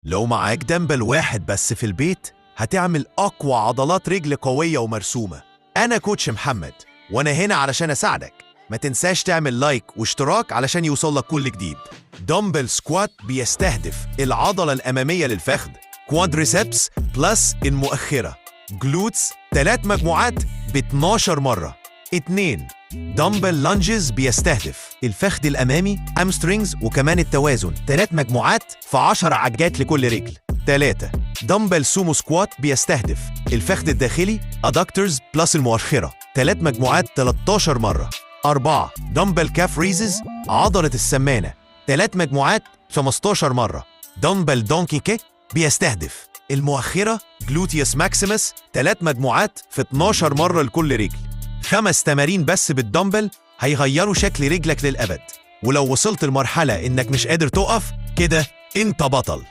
لو معاك دمبل واحد بس في البيت هتعمل أقوى عضلات رجل قوية ومرسومة. أنا coach محمد وأنا هنا علشان أساعدك. ما تنساش تعمل like واشتراك علشان يوصلك كل جديد. dumbbell squat بيستهدف العضلة الأمامية للفخذ، quadriceps plus المؤخرة، glutes، 3 مجموعات ب 12 مرة. 2 dumbbell lunges بيستهدف الفخذ الأمامي، hamstrings وكمان التوازن، 3 مجموعات في 10 عدات لكل رجل. 3 dumbbell sumo squat بيستهدف الفخذ الداخلي، adductors plus المؤخرة، 3 مجموعات 13 مرة. 4 dumbbell calf raises عضلة السمانة، 3 مجموعات 15 مرة. dumbbell donkey kick بيستهدف المؤخرة، gluteus maximus، 3 مجموعات في 12 مرة لكل رجل. 5 تمارين بس بالدمبل هيغيروا شكل رجلك للأبد، ولو وصلت لمرحلة إنك مش قادر تقف كده، انت بطل.